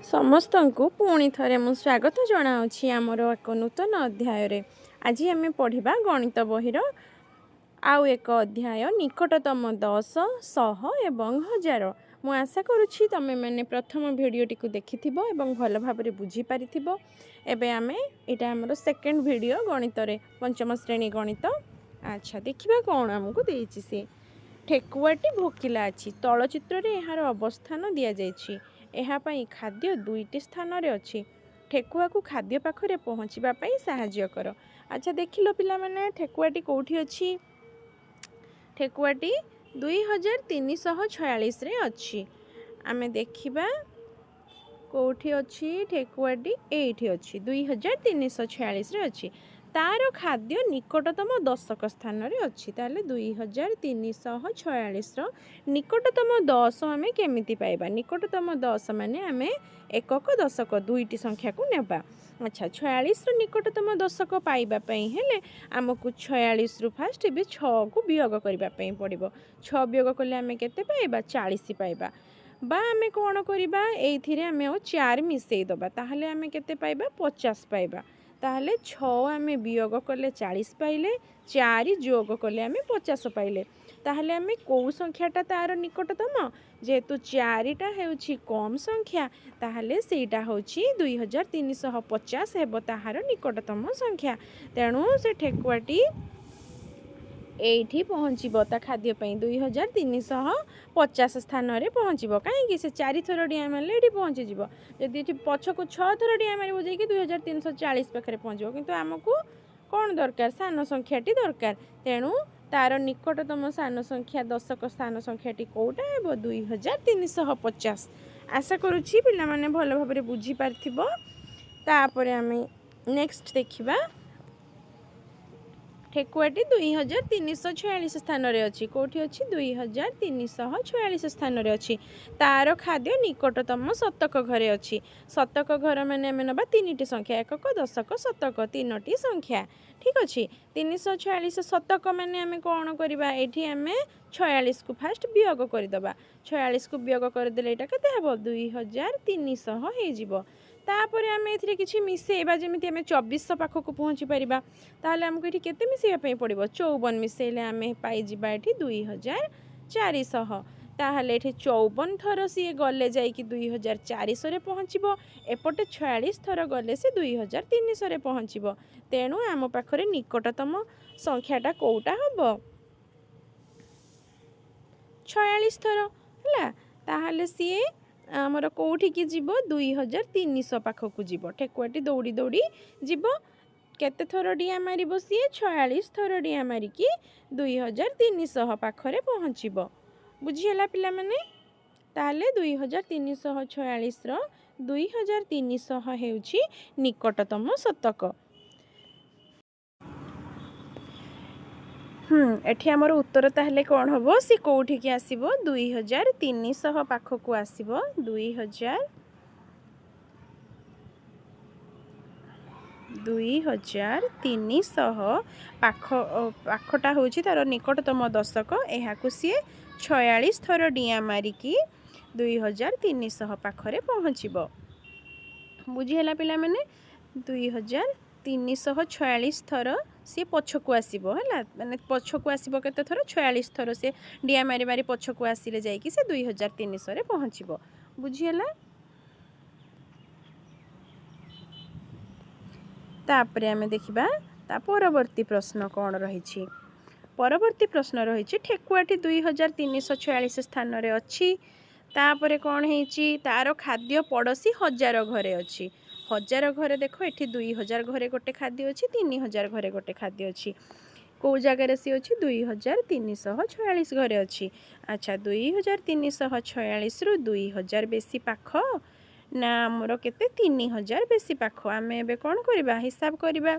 ସମସ୍ତଙ୍କୁ ପୁଣି ଥରେ ମୁଁ ସ୍ୱାଗତ ଜଣାଉଛି ଆମର ଏକ ନୂତନ ଅଧ୍ୟାୟରେ। ଆଜି ଆମେ ପଢ଼ିବା ଗଣିତ ବହିର ଆଉ ଏକ ଅଧ୍ୟାୟ, ନିକଟତମ 10, ଶହ ଏବଂ ହଜାର। ମୁଁ ଆଶା କରୁଛି ତୁମେମାନେ ପ୍ରଥମ ଭିଡ଼ିଓଟିକୁ ଦେଖିଥିବ ଏବଂ ଭଲ ଭାବରେ ବୁଝିପାରିଥିବ। ଏବେ ଆମେ ଏଇଟା ଆମର ସେକେଣ୍ଡ ଭିଡ଼ିଓ ଗଣିତରେ, ପଞ୍ଚମ ଶ୍ରେଣୀ ଗଣିତ। ଆଚ୍ଛା, ଦେଖିବା କ'ଣ ଆମକୁ ଦେଇଛି ସିଏ। ଠେକୁଆଟି ଭୋକିଲା ଅଛି। ତଳଚିତ୍ରରେ ଏହାର ଅବସ୍ଥାନ ଦିଆଯାଇଛି। ଏହା ପାଇଁ ଖାଦ୍ୟ 2ଟି ସ୍ଥାନରେ ଅଛି। ଠେକୁଆକୁ ଖାଦ୍ୟ ପାଖରେ ପହଞ୍ଚିବା ପାଇଁ ସାହାଯ୍ୟ କର। ଆଚ୍ଛା, ଦେଖିଲ ପିଲାମାନେ, ଠେକୁଆଟି କେଉଁଠି ଅଛି? ଠେକୁଆଟି 2346ରେ ଅଛି। ଆମେ ଦେଖିବା କେଉଁଠି ଅଛି ଠେକୁଆଟି। ଏଇଠି ଅଛି, 2346ରେ ଅଛି। ତାର ଖାଦ୍ୟ ନିକଟତମ ଦଶକ ସ୍ଥାନରେ ଅଛି। ତାହେଲେ 2346ର ନିକଟତମ 10 ଆମେ କେମିତି ପାଇବା? ନିକଟତମ 10 ମାନେ ଆମେ ଏକକ, ଦଶକ ଦୁଇଟି ସଂଖ୍ୟାକୁ ନେବା। ଆଚ୍ଛା, 46ର ନିକଟତମ ଦଶକ ପାଇବା ପାଇଁ ହେଲେ ଆମକୁ 46ରୁ ଫାଷ୍ଟ ଏବେ 6କୁ ବିୟୋଗ କରିବା ପାଇଁ ପଡ଼ିବ। 6 ବିୟୋଗ କଲେ ଆମେ କେତେ ପାଇବା? 40 ପାଇବା। ବା ଆମେ କ'ଣ କରିବା? ଏଇଥିରେ ଆମେ ଆଉ 4 ମିଶାଇ ଦେବା, ତାହେଲେ ଆମେ କେତେ ପାଇବା? 50 ପାଇବା। ତାହେଲେ 6 ଆମେ ବିୟୋଗ କଲେ 40 ପାଇଲେ, 4 ଯୋଗ କଲେ ଆମେ 50 ପାଇଲେ। ତାହେଲେ ଆମେ କେଉଁ ସଂଖ୍ୟାଟା ତା'ର ନିକଟତମ? ଯେହେତୁ 4ଟା ହେଉଛି କମ୍ ସଂଖ୍ୟା, ତାହେଲେ ସେଇଟା ହେଉଛି 2350 ହେବ ତାହାର ନିକଟତମ ସଂଖ୍ୟା। ତେଣୁ ସେ ଠେକୁଆଟି ଏଇଠି ପହଞ୍ଚିବ, ତା ଖାଦ୍ୟ ପାଇଁ 2350 ସ୍ଥାନରେ ପହଞ୍ଚିବ। କାହିଁକି? ସେ 4ଥର ଡିଆଁ ମାରିଲେ ଏଠି ପହଞ୍ଚିଯିବ। ଯଦି ଏଠି ପଛକୁ 6 ଥର ଡିଆଁ ମାରିବ, ଯାଇକି 2340 ପାଖରେ ପହଞ୍ଚିବ। କିନ୍ତୁ ଆମକୁ କ'ଣ ଦରକାର? ସାନ ସଂଖ୍ୟାଟି ଦରକାର। ତେଣୁ ତାର ନିକଟତମ ସାନ ସଂଖ୍ୟା, ଦଶକ ସାନ ସଂଖ୍ୟାଟି କେଉଁଟା ହେବ? 2350। ଆଶା କରୁଛି ପିଲାମାନେ ଭଲ ଭାବରେ ବୁଝିପାରିଥିବ। ତାପରେ ଆମେ ନେକ୍ସଟ ଦେଖିବା। ଠେକୁଆଟି 2346 ସ୍ଥାନରେ ଅଛି। କେଉଁଠି ଅଛି? 2346 ସ୍ଥାନରେ ଅଛି। ତାର ଖାଦ୍ୟ ନିକଟତମ ଶତକ ଘରେ ଅଛି। ଶତକ ଘର ମାନେ ଆମେ ନେବା 3ଟି ସଂଖ୍ୟା, ଏକକ, ଦଶକ, ଶତକ, 3ଟି ସଂଖ୍ୟା। ଠିକ୍ ଅଛି। 346 ଶତକ ମାନେ ଆମେ କ'ଣ କରିବା? ଏଇଠି ଆମେ 46କୁ ଫାଷ୍ଟ ବିୟୋଗ କରିଦେବା। 46କୁ ବିୟୋଗ କରିଦେଲେ ଏଇଟା କେତେ ହେବ? 2300 ହେଇଯିବ। ତାପରେ ଆମେ ଏଥିରେ କିଛି ମିଶାଇବା, ଯେମିତି ଆମେ 2400 ପାଖକୁ ପହଞ୍ଚି ପାରିବା। ତାହେଲେ ଆମକୁ ଏଠି କେତେ ମିଶାଇବା ପାଇଁ ପଡ଼ିବ? 54 ମିଶାଇଲେ ଆମେ ପାଇଯିବା ଏଠି 2400। ତାହେଲେ ଏଠି 54 ଥର ସିଏ ଗଲେ ଯାଇକି 2400ରେ ପହଞ୍ଚିବ। ଏପଟେ 46 ଥର ଗଲେ ସେ 2300ରେ ପହଞ୍ଚିବ। ତେଣୁ ଆମ ପାଖରେ ନିକଟତମ ସଂଖ୍ୟାଟା କେଉଁଟା ହେବ? 46 ଥର ହେଲା। ତାହେଲେ ସିଏ ଆମର କେଉଁଠିକି ଯିବ? 2300 ପାଖକୁ ଯିବ। ଠେକୁଆଟି ଦୌଡ଼ି ଦୌଡ଼ି ଯିବ। କେତେ ଥର ଡିଆଁ ମାରିବ ସିଏ? 46 ଥର ଡିଆଁ ମାରିକି 2300 ପାଖରେ ପହଞ୍ଚିବ। ବୁଝିହେଲା ପିଲାମାନେ? ତାହେଲେ 2346ର 2300 ହେଉଛି ନିକଟତମ ଶତକ। ଏଠି ଆମର ଉତ୍ତର ତାହେଲେ କ'ଣ ହେବ? ସେ କେଉଁଠିକି ଆସିବ? 2300 ପାଖକୁ ଆସିବ। 2300 ପାଖ ପାଖଟା ହେଉଛି ତା'ର ନିକଟତମ ଦଶକ। ଏହାକୁ ସିଏ 46 ଥର ଡିଆଁ ମାରିକି 2300 ପାଖରେ ପହଞ୍ଚିବ। ବୁଝିହେଲା ପିଲାମାନେ? 2346 ଥର ସିଏ ପଛକୁ ଆସିବ। ହେଲା, ମାନେ ପଛକୁ ଆସିବ କେତେ ଥର? 46 ଥର ସେ ଡିଆଁ ମାରି ମାରି ପଛକୁ ଆସିଲେ ଯାଇକି ସେ 2300ରେ ପହଞ୍ଚିବ। ବୁଝିହେଲା? ତାପରେ ଆମେ ଦେଖିବା ତା ପରବର୍ତ୍ତୀ ପ୍ରଶ୍ନ କ'ଣ ରହିଛି। ପରବର୍ତ୍ତୀ ପ୍ରଶ୍ନ ରହିଛି, ଠେକୁଆଟି 2346 ସ୍ଥାନରେ ଅଛି। ତାପରେ କ'ଣ ହେଇଛି? ତାର ଖାଦ୍ୟ ପଡ଼ୋଶୀ ହଜାର ଘରେ ଅଛି। ହଜାର ଘରେ ଦେଖ, ଏଠି 2000 ଘରେ ଗୋଟେ ଖାଦ୍ୟ ଅଛି, 3000 ଘରେ ଗୋଟେ ଖାଦ୍ୟ ଅଛି। କେଉଁ ଜାଗାରେ ସିଏ ଅଛି? 2346 ଘରେ ଅଛି। ଆଚ୍ଛା, 2346ରୁ 2000 ବେଶୀ ପାଖ ନା ଆମର କେତେ? 3000 ବେଶୀ ପାଖ। ଆମେ ଏବେ କ'ଣ କରିବା? ହିସାବ କରିବା।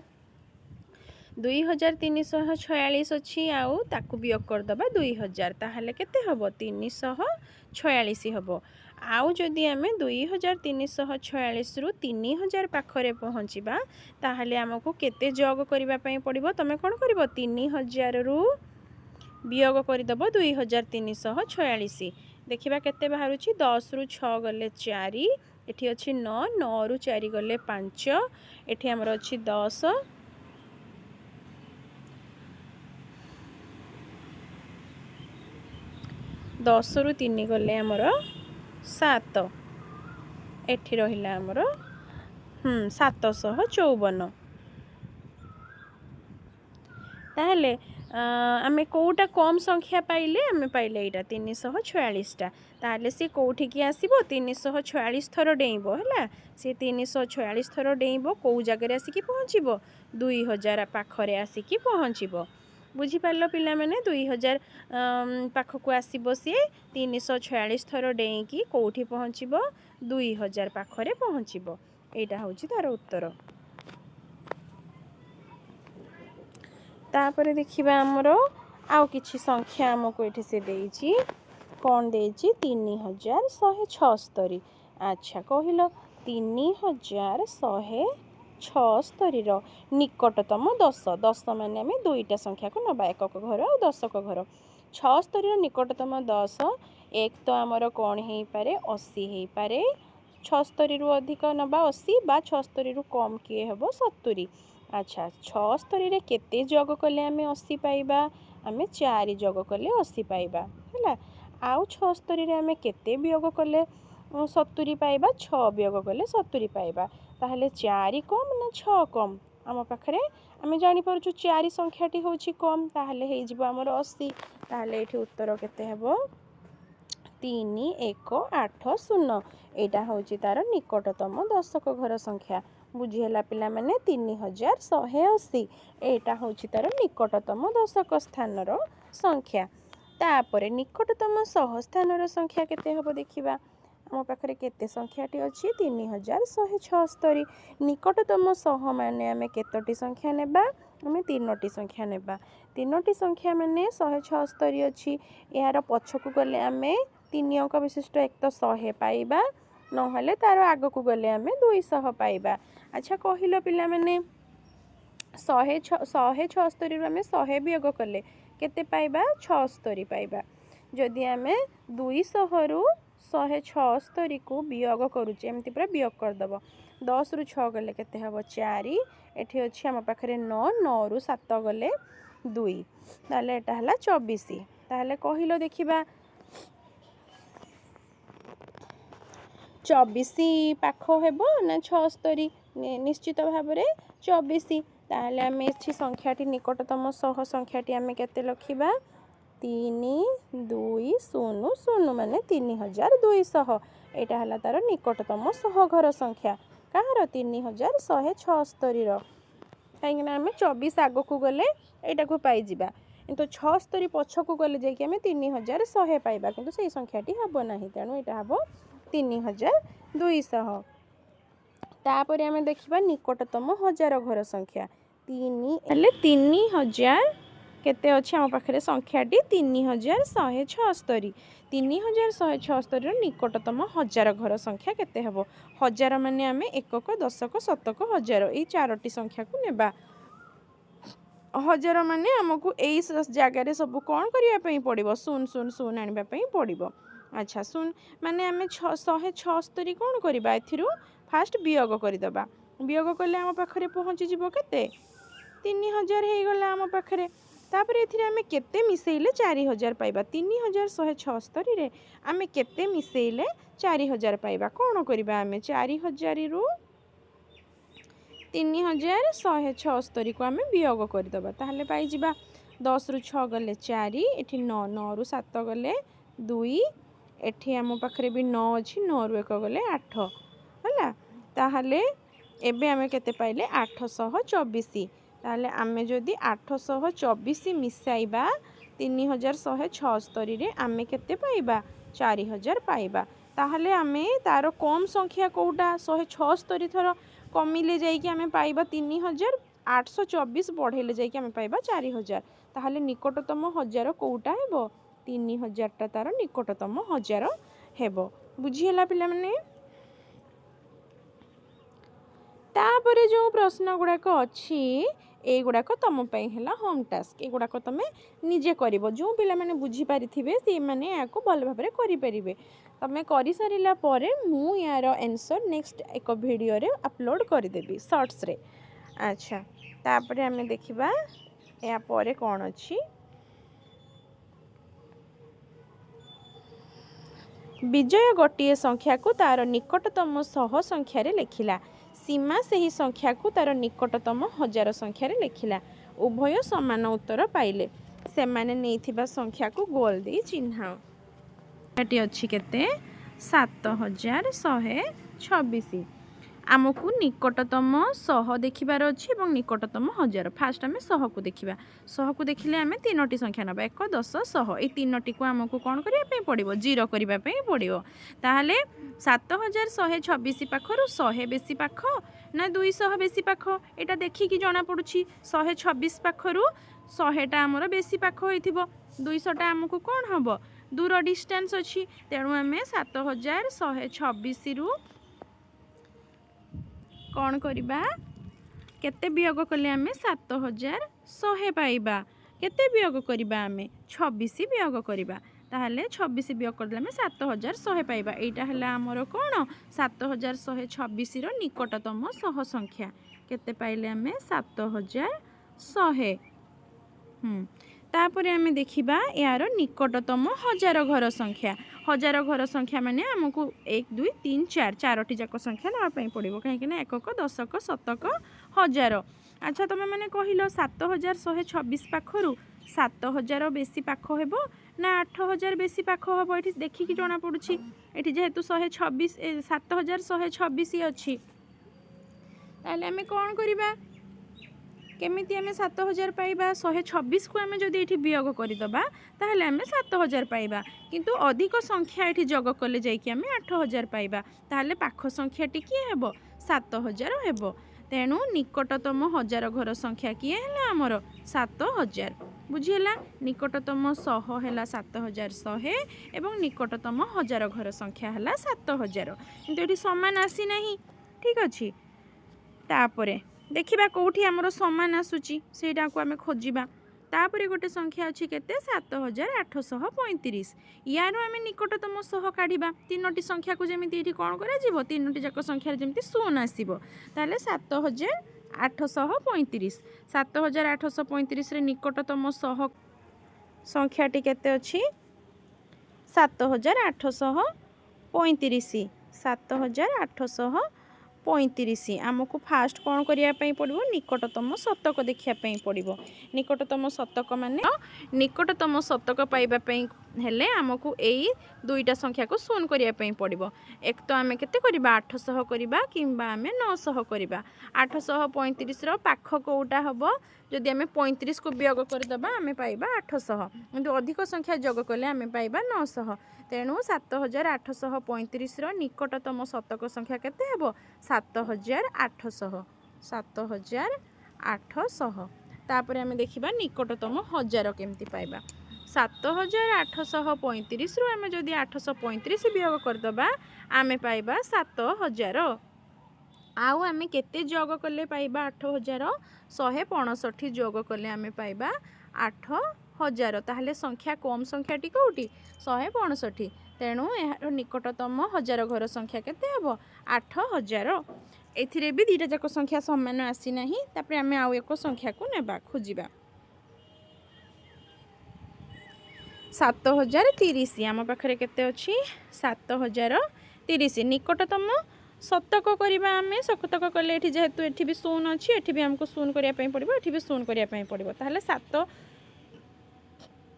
2346 ଅଛି, ଆଉ ତାକୁ ବିୟୋଗ କରିଦେବା 2000, ତାହେଲେ କେତେ ହେବ? 346 ହେବ। ଆଉ ଯଦି ଆମେ 2346ରୁ 3000 ପାଖରେ ପହଞ୍ଚିବା, ତାହେଲେ ଆମକୁ କେତେ ଯୋଗ କରିବା ପାଇଁ ପଡ଼ିବ? ତୁମେ କ'ଣ କରିବ? 3000ରୁ ବିୟୋଗ କରିଦେବ 2346। ଦେଖିବା କେତେ ବାହାରୁଛି। 10ରୁ 6 ଗଲେ 4, ଏଠି ଅଛି 9, 9ରୁ 4 ଗଲେ 5। ଏଠି ଆମର ଅଛି 10, 10ରୁ 3 ଗଲେ ଆମର 7। ଏଠି ରହିଲା ଆମର 754। ତାହେଲେ ଆମେ କେଉଁଟା କମ୍ ସଂଖ୍ୟା ପାଇଲେ? ଆମେ ପାଇଲେ ଏଇଟା 346ଟା। ତାହେଲେ ସେ କେଉଁଠିକି ଆସିବ? 346 ଥର ଡେଇଁବ। ହେଲା, ସେ 346 ଥର ଡେଇଁବ, କେଉଁ ଜାଗାରେ ଆସିକି ପହଞ୍ଚିବ? 2000 ପାଖରେ ଆସିକି ପହଞ୍ଚିବ। ବୁଝିପାରିଲ ପିଲାମାନେ? 2000 ପାଖକୁ ଆସିବ ସିଏ। 346 ଥର ଡେଇଁକି କେଉଁଠି ପହଞ୍ଚିବ? 2000 ପାଖରେ ପହଞ୍ଚିବ। ଏଇଟା ହେଉଛି ତା'ର ଉତ୍ତର। ତାପରେ ଦେଖିବା ଆମର ଆଉ କିଛି ସଂଖ୍ୟା ଆମକୁ ଏଠି ସେ ଦେଇଛି। କ'ଣ ଦେଇଛି? 3176। ଆଚ୍ଛା କହିଲ, 3176ର ନିକଟତମ ଦଶ। ଦଶ ମାନେ ଆମେ ଦୁଇଟା ସଂଖ୍ୟାକୁ ନେବା, ଏକକ ଘର ଆଉ ଦଶକ ଘର। 76ର ନିକଟତମ ଦଶ, ଏକ ତ ଆମର କ'ଣ ହେଇପାରେ? 80 ହେଇପାରେ। 76ରୁ ଅଧିକ ନେବା 80, ବା 76ରୁ କମ୍ କିଏ ହେବ? 70। ଆଚ୍ଛା, 76ରେ କେତେ ଯୋଗ କଲେ ଆମେ 80 ପାଇବା? ଆମେ 4 ଯୋଗ କଲେ 80 ପାଇବା। ହେଲା, ଆଉ 76ରେ ଆମେ କେତେ ବିୟୋଗ କଲେ 70 ପାଇବା? 6 ବିୟୋଗ କଲେ 70 ପାଇବା। ତାହେଲେ 4 କମ୍ ନା 6 କମ୍? ଆମ ପାଖରେ ଆମେ ଜାଣିପାରୁଛୁ 4 ସଂଖ୍ୟାଟି ହେଉଛି କମ୍। ତାହେଲେ ହେଇଯିବ ଆମର 80। ତାହେଲେ ଏଇଠି ଉତ୍ତର କେତେ ହେବ? 3 1 8 0। ଏଇଟା ହେଉଛି ତା'ର ନିକଟତମ ଦଶକ ଘର ସଂଖ୍ୟା। ବୁଝିହେଲା ପିଲାମାନେ? 3180, ଏଇଟା ହେଉଛି ତା'ର ନିକଟତମ ଦଶକ ସ୍ଥାନର ସଂଖ୍ୟା। ତାପରେ ନିକଟତମ ଶହ ସ୍ଥାନର ସଂଖ୍ୟା କେତେ ହେବ ଦେଖିବା। ଆମ ପାଖରେ କେତେ ସଂଖ୍ୟାଟି ଅଛି? 3176। ନିକଟତମ ଶହ ମାନେ ଆମେ କେତୋଟି ସଂଖ୍ୟା ନେବା? ଆମେ 3ଟି ସଂଖ୍ୟା ନେବା। 3ଟି ସଂଖ୍ୟା ମାନେ 176 ଅଛି, ଏହାର ପଛକୁ ଗଲେ ଆମେ 3 ଅଙ୍କ ବିଶିଷ୍ଟ ଏକ ତ 100 ପାଇବା, ନହେଲେ ତା'ର ଆଗକୁ ଗଲେ ଆମେ 200 ପାଇବା। ଆଚ୍ଛା କହିଲ ପିଲାମାନେ, 176ରୁ ଆମେ 100 ବିୟୋଗ କଲେ କେତେ ପାଇବା? 76 ପାଇବା। ଯଦି ଆମେ 200ରୁ 176କୁ ବିୟୋଗ କରୁଛେ, ଏମିତି ପୁରା ବିୟୋଗ କରିଦେବ। 10ରୁ 6 ଗଲେ କେତେ ହେବ? 4। ଏଠି ଅଛି ଆମ ପାଖରେ 9, 9ରୁ 7 ଗଲେ 2। ତାହେଲେ ଏଇଟା ହେଲା 24। ତାହେଲେ କହିଲ ଦେଖିବା, 24 ପାଖ ହେବ ନା 76? ନିଶ୍ଚିତ ଭାବରେ 24। ତାହେଲେ ଆମେ ଏଠି ସଂଖ୍ୟାଟି, ନିକଟତମ ଶହ ସଂଖ୍ୟାଟି ଆମେ କେତେ ଲେଖିବା? 3 2 0 0, ମାନେ 3200। ଏଇଟା ହେଲା ତା'ର ନିକଟତମ ଶହ ଘର ସଂଖ୍ୟା। କାହାର? 3176ର। କାହିଁକିନା ଆମେ 24 ଆଗକୁ ଗଲେ ଏଇଟାକୁ ପାଇଯିବା, କିନ୍ତୁ 76 ପଛକୁ ଗଲେ ଯାଇକି ଆମେ 3100 ପାଇବା, କିନ୍ତୁ ସେଇ ସଂଖ୍ୟାଟି ହେବ ନାହିଁ। ତେଣୁ ଏଇଟା ହେବ 3200। ତାପରେ ଆମେ ଦେଖିବା ନିକଟତମ ହଜାର ଘର ସଂଖ୍ୟା। 3 ହେଲେ 3000 କେତେ ଅଛି ଆମ ପାଖରେ ସଂଖ୍ୟାଟି? 3176। 3176ର ନିକଟତମ ହଜାର ଘର ସଂଖ୍ୟା କେତେ ହେବ? ହଜାର ମାନେ ଆମେ ଏକକ, ଦଶକ, ଶତକ, ହଜାର, ଏଇ 4ଟି ସଂଖ୍ୟାକୁ ନେବା। ହଜାର ମାନେ ଆମକୁ ଏଇ ଜାଗାରେ ସବୁ କ'ଣ କରିବା ପାଇଁ ପଡ଼ିବ? 0 0 0 ଆଣିବା ପାଇଁ ପଡ଼ିବ। ଆଚ୍ଛା, 0 ମାନେ ଆମେ 176 କ'ଣ କରିବା? ଏଥିରୁ ଫାଷ୍ଟ ବିୟୋଗ କରିଦେବା। ବିୟୋଗ କଲେ ଆମ ପାଖରେ ପହଞ୍ଚିଯିବ କେତେ? 3000 ହେଇଗଲା ଆମ ପାଖରେ। ତାପରେ ଏଥିରେ ଆମେ କେତେ ମିଶେଇଲେ 4000 ପାଇବା? 3176ରେ ଆମେ କେତେ ମିଶେଇଲେ 4000 ପାଇବା? କ'ଣ କରିବା ଆମେ? 4000ରୁ 3176କୁ ଆମେ ବିୟୋଗ କରିଦେବା, ତାହେଲେ ପାଇଯିବା 10ରୁ 6 ଗଲେ 4, ଏଠି 9, 9ରୁ 7 ଗଲେ 2, ଏଠି ଆମ ପାଖରେ ବି 9 ଅଛି, 9ରୁ 1 ଗଲେ 8 ହେଲା। ତାହେଲେ ଏବେ ଆମେ କେତେ ପାଇଲେ? 824। ତାହେଲେ ଆମେ ଯଦି 824 ମିଶାଇବା 3176ରେ, ଆମେ କେତେ ପାଇବା? 4000 ପାଇବା। ତାହେଲେ ଆମେ ତା'ର କମ୍ ସଂଖ୍ୟା କେଉଁଟା? 176 ଥର କମିଲେ ଯାଇକି ଆମେ ପାଇବା 3000, 824 ବଢ଼େଇଲେ ଯାଇକି ଆମେ ପାଇବା 4000। ତାହେଲେ ନିକଟତମ ହଜାର କେଉଁଟା ହେବ? 3000ଟା ତା'ର ନିକଟତମ ହଜାର ହେବ। ବୁଝିହେଲା ପିଲାମାନେ? ତାପରେ ଯେଉଁ ପ୍ରଶ୍ନ ଗୁଡ଼ାକ ଅଛି, ଏଇଗୁଡ଼ାକ ତୁମ ପାଇଁ ହେଲା ହୋମ୍ ଟାସ୍କ। ଏଗୁଡ଼ାକ ତୁମେ ନିଜେ କରିବ। ଯେଉଁ ପିଲାମାନେ ବୁଝିପାରିଥିବେ ସେଇମାନେ ଏହାକୁ ଭଲ ଭାବରେ କରିପାରିବେ। ତୁମେ କରିସାରିଲା ପରେ ମୁଁ ୟାର ଆନ୍ସର୍ ନେକ୍ସଟ ଏକ ଭିଡ଼ିଓରେ ଅପଲୋଡ଼ କରିଦେବି ସର୍ଟସରେ। ଆଚ୍ଛା, ତାପରେ ଆମେ ଦେଖିବା ଏହା ପରେ କ'ଣ ଅଛି। ବିଜୟ ଗୋଟିଏ ସଂଖ୍ୟାକୁ ତା'ର ନିକଟତମ ଶହ ସଂଖ୍ୟାରେ ଲେଖିଲା। ସୀମା ସେହି ସଂଖ୍ୟାକୁ ତା'ର ନିକଟତମ ହଜାର ସଂଖ୍ୟାରେ ଲେଖିଲା। ଉଭୟ ସମାନ ଉତ୍ତର ପାଇଲେ। ସେମାନେ ନେଇଥିବା ସଂଖ୍ୟାକୁ ଗୋଲ ଦେଇ ଚିହ୍ନାଅ। ଏଠି ଅଛି କେତେ? 7126। ଆମକୁ ନିକଟତମ ଶହ ଦେଖିବାର ଅଛି ଏବଂ ନିକଟତମ ହଜାର। ଫାଷ୍ଟ ଆମେ ଶହକୁ ଦେଖିବା। ଶହକୁ ଦେଖିଲେ ଆମେ ତିନୋଟି ସଂଖ୍ୟା ନେବା, 1, 10, 100। ଏଇ ତିନୋଟିକୁ ଆମକୁ କ'ଣ କରିବା ପାଇଁ ପଡ଼ିବ? ଜିରୋ କରିବା ପାଇଁ ପଡ଼ିବ। ତାହେଲେ 7126 ପାଖରୁ 100 ବେଶୀ ପାଖ ନା 200 ବେଶୀ ପାଖ? ଏଇଟା ଦେଖିକି ଜଣାପଡ଼ୁଛି 126 ପାଖରୁ 100ଟା ଆମର ବେଶୀ ପାଖ ହୋଇଥିବ, 200ଟା ଆମକୁ କ'ଣ ହେବ? ଦୂର ଡିଷ୍ଟାନ୍ସ ଅଛି। ତେଣୁ ଆମେ 7126ରୁ କ'ଣ କରିବା? କେତେ ବିୟୋଗ କଲେ ଆମେ 7100 ପାଇବା? କେତେ ବିୟୋଗ କରିବା ଆମେ? 26 ବିୟୋଗ କରିବା। ତାହେଲେ 26 ବିୟୋଗ କରିଦେଲେ ଆମେ 7100 ପାଇବା। ଏଇଟା ହେଲା ଆମର କ'ଣ? 7126ର ନିକଟତମ ଶହ ସଂଖ୍ୟା। କେତେ ପାଇଲେ ଆମେ? 7100। ତାପରେ ଆମେ ଦେଖିବା ଏହାର ନିକଟତମ ହଜାର ଘର ସଂଖ୍ୟା। ହଜାର ଘର ସଂଖ୍ୟା ମାନେ ଆମକୁ 1, 2, 3, 4, ଚାରୋଟି ଯାକ ସଂଖ୍ୟା ନେବା ପାଇଁ ପଡ଼ିବ, କାହିଁକିନା ଏକକ, ଦଶକ, ଶତକ, ହଜାର। ଆଚ୍ଛା, ତୁମେ ମାନେ କହିଲ 7126 ପାଖରୁ 7000 ବେଶୀ ପାଖ ହେବ ନା 8000 ବେଶୀ ପାଖ ହେବ? ଏଠି ଦେଖିକି ଜଣାପଡ଼ୁଛି, ଏଠି ଯେହେତୁ 126, 7126 ଅଛି, ତାହେଲେ ଆମେ କ'ଣ କରିବା? କେମିତି ଆମେ 7000 ପାଇବା? 126କୁ ଆମେ ଯଦି ଏଠି ବିୟୋଗ କରିଦେବା ତାହେଲେ ଆମେ 7000 ପାଇବା, କିନ୍ତୁ ଅଧିକ ସଂଖ୍ୟା ଏଠି ଯୋଗ କଲେ ଯାଇକି ଆମେ 8000 ପାଇବା। ତାହେଲେ ପାଖ ସଂଖ୍ୟାଟି କିଏ ହେବ? 7000 ହେବ। ତେଣୁ ନିକଟତମ ହଜାର ଘର ସଂଖ୍ୟା କିଏ ହେଲା ଆମର? 7000। ବୁଝିହେଲା? ନିକଟତମ ଶହ ହେଲା 7100 ଏବଂ ନିକଟତମ ହଜାର ଘର ସଂଖ୍ୟା ହେଲା 7000। କିନ୍ତୁ ଏଠି ସମାନ ଆସିନାହିଁ। ଠିକ୍ ଅଛି, ତାପରେ ଦେଖିବା କେଉଁଠି ଆମର ସମାନ ଆସୁଛି, ସେଇଟାକୁ ଆମେ ଖୋଜିବା। ତାପରେ ଗୋଟେ ସଂଖ୍ୟା ଅଛି କେତେ? 7835। ୟାର ଆମେ ନିକଟତମ ଶହ କାଢ଼ିବା। ତିନୋଟି ସଂଖ୍ୟାକୁ ଯେମିତି ଏଠି କ'ଣ କରାଯିବ? ତିନୋଟି ଯାକ ସଂଖ୍ୟାରେ ଯେମିତି ଶୂନ ଆସିବ। ତାହେଲେ 7835, 7835ରେ ନିକଟତମ ଶହ ସଂଖ୍ୟାଟି କେତେ ଅଛି? 7835। 7835 ଆମକୁ ଫାଷ୍ଟ କ'ଣ କରିବା ପାଇଁ ପଡ଼ିବ? ନିକଟତମ ଶତକ ଦେଖିବା ପାଇଁ ପଡ଼ିବ। ନିକଟତମ ଶତକ ମାନେ ନିକଟତମ ଶତକ ପାଇବା ପାଇଁ ହେଲେ ଆମକୁ ଏଇ ଦୁଇଟା ସଂଖ୍ୟାକୁ ଶୂନ କରିବା ପାଇଁ ପଡ଼ିବ। ଏକ ତ ଆମେ କେତେ କରିବା? 800 କରିବା କିମ୍ବା ଆମେ 900 କରିବା। 835ର ପାଖ କେଉଁଟା ହେବ? ଯଦି ଆମେ 35କୁ ବିୟୋଗ କରିଦେବା ଆମେ ପାଇବା 800, କିନ୍ତୁ ଅଧିକ ସଂଖ୍ୟା ଯୋଗ କଲେ ଆମେ ପାଇବା 900। ତେଣୁ 7835ର ନିକଟତମ ଶତକ ସଂଖ୍ୟା କେତେ ହେବ? 7800। 7800। ତାପରେ ଆମେ ଦେଖିବା ନିକଟତମ ହଜାର କେମିତି ପାଇବା। 7835ରୁ ଆମେ ଯଦି 835 ବିୟୋଗ କରିଦେବା ଆମେ ପାଇବା 7000। ଆଉ ଆମେ କେତେ ଯୋଗ କଲେ ପାଇବା 8000? 165 ଯୋଗ କଲେ ଆମେ ପାଇବା 8000। ତାହେଲେ ସଂଖ୍ୟା କମ୍ ସଂଖ୍ୟାଟି କେଉଁଠି? 165। ତେଣୁ ଏହାର ନିକଟତମ ହଜାର ଘର ସଂଖ୍ୟା କେତେ ହେବ? 8000। ଏଥିରେ ବି ଦୁଇଟା ଯାକ ସଂଖ୍ୟା ସମାନ ଆସିନାହିଁ। ତାପରେ ଆମେ ଆଉ ଏକ ସଂଖ୍ୟାକୁ ନେବା, ଖୋଜିବା। 7030 ଆମ ପାଖରେ କେତେ ଅଛି? 7030। ନିକଟତମ ଶତକ କରିବା ଆମେ। ଶତକ କଲେ ଏଠି ଯେହେତୁ ଏଠି ବି ଶୂନ ଅଛି, ଏଠି ବି ଆମକୁ ଶୂନ କରିବା ପାଇଁ ପଡ଼ିବ, ଏଠି ବି ଶୂନ କରିବା ପାଇଁ ପଡ଼ିବ। ତାହେଲେ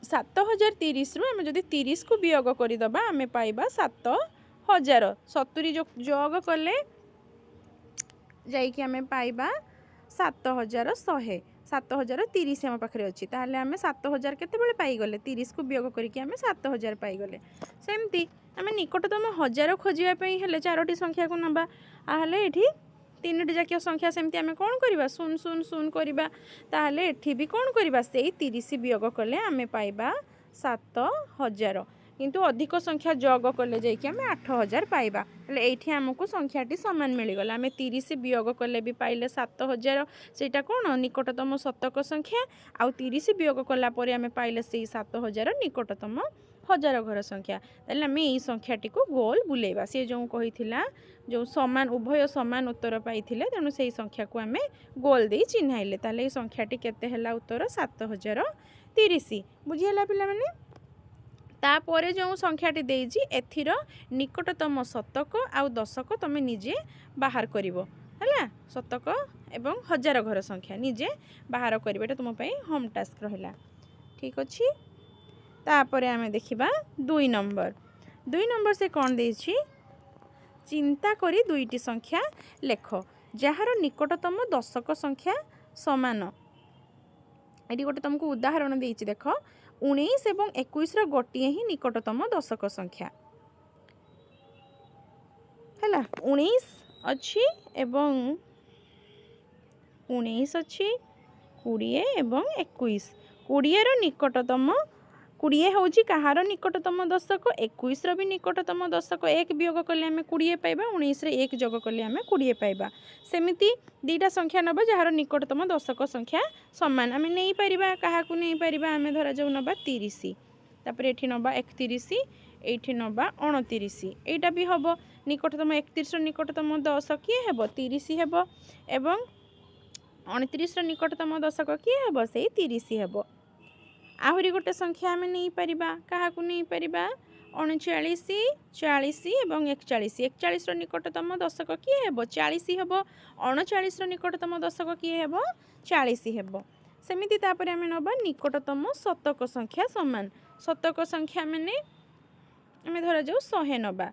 7030ରୁ ଆମେ ଯଦି 30କୁ ବିୟୋଗ କରିଦେବା ଆମେ ପାଇବା 7000। 70 ଯୋଗ କଲେ ଯାଇକି ଆମେ ପାଇବା 7100। 7030 ଆମ ପାଖରେ ଅଛି। ତାହେଲେ ଆମେ 7000 କେତେବେଳେ ପାଇଗଲେ? 30କୁ ବିୟୋଗ କରିକି ଆମେ 7000 ପାଇଗଲେ। ସେମିତି ଆମେ ନିକଟତମ ହଜାର ଖୋଜିବା ପାଇଁ ହେଲେ ଚାରୋଟି ସଂଖ୍ୟାକୁ ନେବା। ତାହେଲେ ଏଠି ତିନୋଟି ଜାତୀୟ ସଂଖ୍ୟା ସେମିତି ଆମେ କ'ଣ କରିବା? ଶୂନ ଶୂନ ଶୂନ କରିବା। ତାହେଲେ ଏଠି ବି କ'ଣ କରିବା? ସେଇ 30 ବିୟୋଗ କଲେ ଆମେ ପାଇବା 7000। କିନ୍ତୁ ଅଧିକ ସଂଖ୍ୟା ଯୋଗ କଲେ ଯାଇକି ଆମେ 8000 ପାଇବା। ହେଲେ ଏଇଠି ଆମକୁ ସଂଖ୍ୟାଟି ସମାନ ମିଳିଗଲା। ଆମେ 30 ବିୟୋଗ କଲେ ବି ପାଇଲେ 7000, ସେଇଟା କ'ଣ ନିକଟତମ ଶତକ ସଂଖ୍ୟା। ଆଉ 30 ବିୟୋଗ କଲା ପରେ ଆମେ ପାଇଲେ ସେଇ 7000 ନିକଟତମ ହଜାର ଘର ସଂଖ୍ୟା। ତାହେଲେ ଆମେ ଏଇ ସଂଖ୍ୟାଟିକୁ ଗୋଲ ବୁଲେଇବା। ସିଏ ଯେଉଁ କହିଥିଲା ଯେଉଁ ସମାନ, ଉଭୟ ସମାନ ଉତ୍ତର ପାଇଥିଲେ, ତେଣୁ ସେଇ ସଂଖ୍ୟାକୁ ଆମେ ଗୋଲ ଦେଇ ଚିହ୍ନାଇଲେ। ତାହେଲେ ଏଇ ସଂଖ୍ୟାଟି କେତେ ହେଲା ଉତ୍ତର? 7030। ବୁଝିହେଲା ପିଲାମାନେ? ତାପରେ ଯେଉଁ ସଂଖ୍ୟାଟି ଦେଇଛି ଏଥିର ନିକଟତମ ଶତକ ଆଉ ଦଶକ ତୁମେ ନିଜେ ବାହାର କରିବ। ହେଲା, ଶତକ ଏବଂ ହଜାର ଘର ସଂଖ୍ୟା ନିଜେ ବାହାର କରିବ। ଏଇଟା ତୁମ ପାଇଁ ହୋମ୍ ଟାସ୍କ ରହିଲା। ଠିକ୍ ଅଛି, ତାପରେ ଆମେ ଦେଖିବା 2 ନମ୍ବର। 2 ନମ୍ବର ସେ କ'ଣ ଦେଇଛି? ଚିନ୍ତା କରି 2ଟି ସଂଖ୍ୟା ଲେଖ ଯାହାର ନିକଟତମ ଦଶକ ସଂଖ୍ୟା ସମାନ। ଏଠି ଗୋଟେ ତୁମକୁ ଉଦାହରଣ ଦେଇଛି ଦେଖ, 19 ଏବଂ 21ର ଗୋଟିଏ ହିଁ ନିକଟତମ ଦଶକ ସଂଖ୍ୟା ହେଲା। 19 ଅଛି ଏବଂ 19 ଅଛି, 20 ଏବଂ 21। 20ର ନିକଟତମ, 20 ହେଉଛି କାହାର ନିକଟତମ ଦଶକ? 21ର ବି ନିକଟତମ ଦଶକ। 1 ବିୟୋଗ କଲେ ଆମେ 20 ପାଇବା, 19ରେ 1 ଯୋଗ କଲେ ଆମେ 20 ପାଇବା। ସେମିତି 2ଟା ସଂଖ୍ୟା ନେବା ଯାହାର ନିକଟତମ ଦଶକ ସଂଖ୍ୟା ସମାନ। ଆମେ ନେଇପାରିବା, କାହାକୁ ନେଇପାରିବା? ଆମେ ଧରାଯାଉ ନେବା 30, ତାପରେ ଏଠି ନେବା 31, ଏଇଠି ନେବା 29। ଏଇଟା ବି ହେବ ନିକଟତମ। 31ର ନିକଟତମ ଦଶ କିଏ ହେବ? 30 ହେବ। ଏବଂ 29ର ନିକଟତମ ଦଶକ କିଏ ହେବ? ସେଇ 30 ହେବ। ଆହୁରି ଗୋଟେ ସଂଖ୍ୟା ଆମେ ନେଇପାରିବା, କାହାକୁ ନେଇପାରିବା? 39, 40 ଏବଂ 41। 41ର ନିକଟତମ ଦଶକ କିଏ ହେବ? 40 ହେବ। 39ର ନିକଟତମ ଦଶକ କିଏ ହେବ? 40 ହେବ। ସେମିତି ତାପରେ ଆମେ ନେବା ନିକଟତମ ଶତକ ସଂଖ୍ୟା ସମାନ। ଶତକ ସଂଖ୍ୟା ମାନେ ଆମେ ଧରାଯାଉ 100 ନେବା,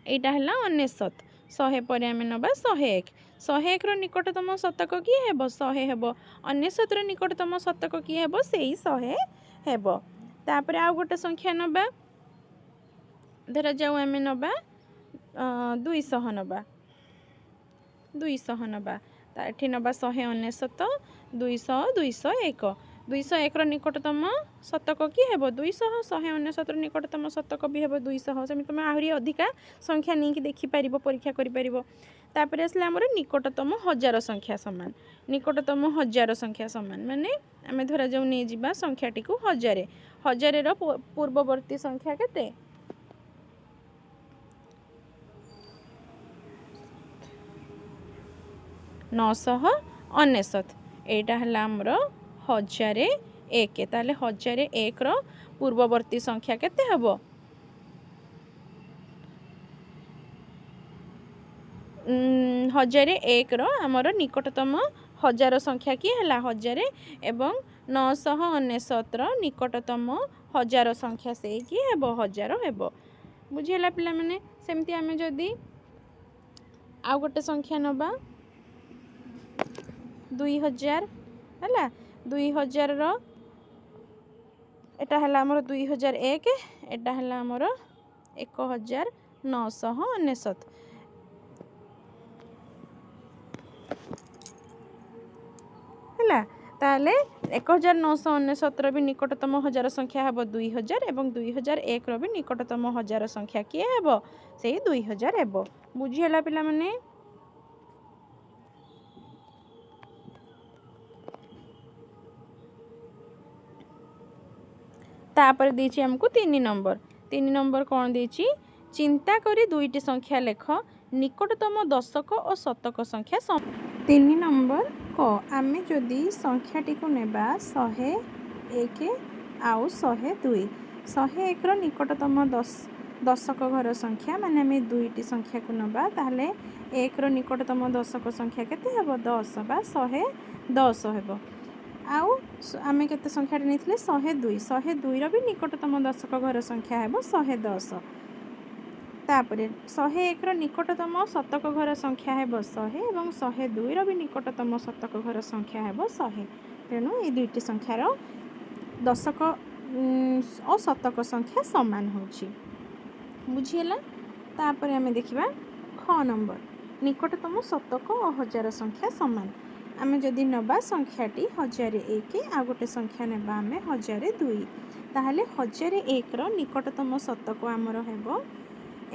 ଏଇଟା ହେଲା 99। 100 ପରେ ଆମେ ନେବା 101। 101ର ନିକଟତମ ଶତକ କିଏ ହେବ? 100 ହେବ। 99ର ନିକଟତମ ଶତକ କିଏ ହେବ? ସେଇ 100 ହେବ। ତାପରେ ଆଉ ଗୋଟେ ସଂଖ୍ୟା ନେବା, ଧରାଯାଉ ଆମେ ନେବା 200 ନେବା, 200 ନେବା। ଏଠି ନେବା 199, 200, 201। 201ର ନିକଟତମ ଶତକ କିଏ ହେବ? 200। 199ର ନିକଟତମ ଶତକ ବି ହେବ 200। ସେମିତି ତୁମେ ଆହୁରି ଅଧିକା ସଂଖ୍ୟା ନେଇକି ଦେଖିପାରିବ, ପରୀକ୍ଷା କରିପାରିବ। ତାପରେ ଆସିଲା ଆମର ନିକଟତମ ହଜାର ସଂଖ୍ୟା ସମାନ। ନିକଟତମ ହଜାର ସଂଖ୍ୟା ସମାନ ମାନେ ଆମେ ଧରାଯାଉ ନେଇଯିବା ସଂଖ୍ୟାଟିକୁ 1000। 1000ର ପୂର୍ବବର୍ତ୍ତୀ ସଂଖ୍ୟା କେତେ? 999। ଏଇଟା ହେଲା ଆମର 1001। ତାହେଲେ 1001ର ପୂର୍ବବର୍ତ୍ତୀ ସଂଖ୍ୟା କେତେ ହେବ? 1001ର ଆମର ନିକଟତମ ହଜାର ସଂଖ୍ୟା କିଏ ହେଲା? 1000। ଏବଂ 999ର ନିକଟତମ ହଜାର ସଂଖ୍ୟା ସେଇ କିଏ ହେବ? 1000 ହେବ। ବୁଝିହେଲା ପିଲାମାନେ? ସେମିତି ଆମେ ଯଦି ଆଉ ଗୋଟେ ସଂଖ୍ୟା ନେବା 2000, ହେଲା 2000ର ଏଟା ହେଲା ଆମର 2001, ଏଟା ହେଲା ଆମର 1999 ହେଲା। ତାହେଲେ 1999ର ବି ନିକଟତମ ହଜାର ସଂଖ୍ୟା ହେବ 2000 ଏବଂ 2001ର ବି ନିକଟତମ ହଜାର ସଂଖ୍ୟା କିଏ ହେବ? ସେଇ 2000 ହେବ। ବୁଝିହେଲା ପିଲାମାନେ? ତାପରେ ଦେଇଛି ଆମକୁ 3 ନମ୍ବର। 3 ନମ୍ବର କ'ଣ ଦେଇଛି? ଚିନ୍ତା କରି 2ଟି ସଂଖ୍ୟା ଲେଖ ନିକଟତମ ଦଶକ ଓ ଶତକ ସଂଖ୍ୟା। 3 ନମ୍ବର କ, ଆମେ ଯଦି ସଂଖ୍ୟାଟିକୁ ନେବା 101 ଆଉ 102। 101ର ନିକଟତମ ଦଶକ ଘର ସଂଖ୍ୟା ମାନେ ଆମେ 2ଟି ସଂଖ୍ୟାକୁ ନେବା, ତାହେଲେ 1ର ନିକଟତମ ଦଶକ ସଂଖ୍ୟା କେତେ ହେବ? 10 ବା 110 ହେବ। ଆଉ ଆମେ କେତେ ସଂଖ୍ୟାଟି ନେଇଥିଲେ? 102। 102ର ବି ନିକଟତମ ଦଶକ ଘର ସଂଖ୍ୟା ହେବ 110। ତାପରେ 101ର ନିକଟତମ ଶତକ ଘର ସଂଖ୍ୟା ହେବ 100 ଏବଂ 102ର ବି ନିକଟତମ ଶତକ ଘର ସଂଖ୍ୟା ହେବ 100। ତେଣୁ ଏଇ 2ଟି ସଂଖ୍ୟାର ଦଶକ ଓ ଶତକ ସଂଖ୍ୟା ସମାନ ହେଉଛି। ବୁଝିହେଲା? ତାପରେ ଆମେ ଦେଖିବା ଖ ନମ୍ବର, ନିକଟତମ ଶତକ ଓ ହଜାର ସଂଖ୍ୟା ସମାନ। ଆମେ ଯଦି ନେବା ସଂଖ୍ୟାଟି 1001 ଆଉ ଗୋଟେ ସଂଖ୍ୟା ନେବା ଆମେ 1002, ତାହେଲେ 1001ର ନିକଟତମ ଶତକ ଆମର ହେବ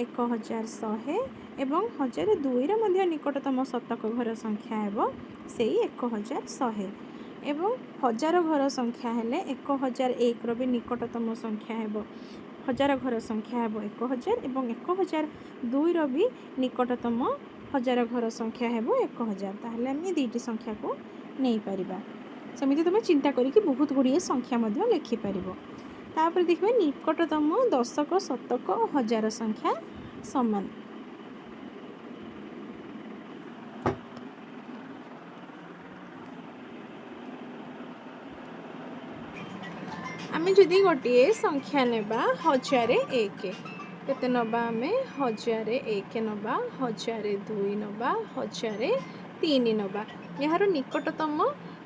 1100 ଏବଂ 1002ର ମଧ୍ୟ ନିକଟତମ ଶତକ ଘର ସଂଖ୍ୟା ହେବ ସେଇ 1100। ଏବଂ ହଜାର ଘର ସଂଖ୍ୟା ହେଲେ 1001ର ବି ନିକଟତମ ସଂଖ୍ୟା ହେବ, ହଜାର ଘର ସଂଖ୍ୟା ହେବ 1000 ଏବଂ 1002ର ବି ନିକଟତମ ହଜାର ଘର ସଂଖ୍ୟା ହେବ 1000। ତାହେଲେ ଆମେ ଦୁଇଟି ସଂଖ୍ୟାକୁ ନେଇପାରିବା। ସେମିତି ତୁମେ ଚିନ୍ତା କରିକି ବହୁତ ଗୁଡ଼ିଏ ସଂଖ୍ୟା ମଧ୍ୟ ଲେଖିପାରିବ। ତାପରେ ଦେଖିବା ନିକଟତମ ଦଶକ, ଶତକ ଓ ହଜାର ସଂଖ୍ୟା ସମାନ। ଆମେ ଯଦି ଗୋଟିଏ ସଂଖ୍ୟା ନେବା 1001, କେତେ ନେବା ଆମେ? 1001 ନେବା, 1002 ନେବା, 1003 ନେବା। ଏହାର ନିକଟତମ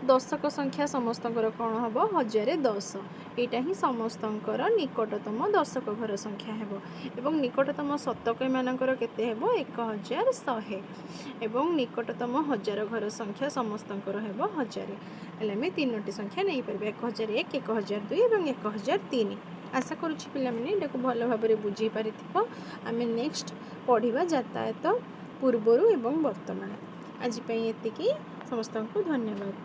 ଦଶକ ସଂଖ୍ୟା ସମସ୍ତଙ୍କର କ'ଣ ହେବ? 1010। ଏଇଟା ହିଁ ସମସ୍ତଙ୍କର ନିକଟତମ ଦଶକ ଘର ସଂଖ୍ୟା ହେବ। ଏବଂ ନିକଟତମ ଶତକ ଏମାନଙ୍କର କେତେ ହେବ? 1100। ଏବଂ ନିକଟତମ ହଜାର ଘର ସଂଖ୍ୟା ସମସ୍ତଙ୍କର ହେବ 1000। ହେଲେ ଆମେ ତିନୋଟି ସଂଖ୍ୟା ନେଇପାରିବା, 1001, 1002 ଏବଂ 1003। ଆଶା କରୁଛି ପିଲାମାନେ ଏଟାକୁ ଭଲ ଭାବରେ ବୁଝିପାରିଥିବ। ଆମେ ନେକ୍ସଟ ପଢ଼ିବା ଯାତାୟାତ ପୂର୍ବରୁ ଏବଂ ବର୍ତ୍ତମାନ। ଆଜି ପାଇଁ ଏତିକି। ସମସ୍ତଙ୍କୁ ଧନ୍ୟବାଦ।